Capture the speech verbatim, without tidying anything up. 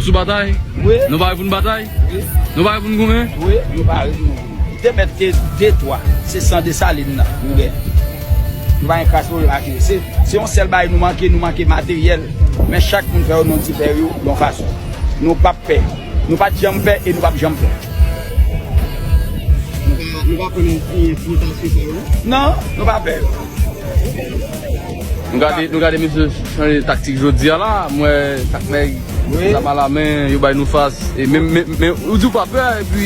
Sou batay? Nou pare pou n batay? Nou pare pou n goumen? Wi, nou pare pou n goumen. Te mèt te de twa, se san Desalin nan nou gen. Nou pa gen kras pwoblem ak yo. Se, se yon sèl bagay nou manke, nou manke materyèl. Men chak moun fè yo nan ti pè yo yon fason. Nou p ap pè. Nou pa t janm pè e nou p ap janm pè. Nou pa, nou pa konn enfliyanse sa yo? Non, nou pa pè yo. Nou gade, nou gade mesye chanje taktik jodi a la. Mwen, chak nèg, zam alamen, yo bay nou fas. E menm, men, men, ou di w pa pè, epi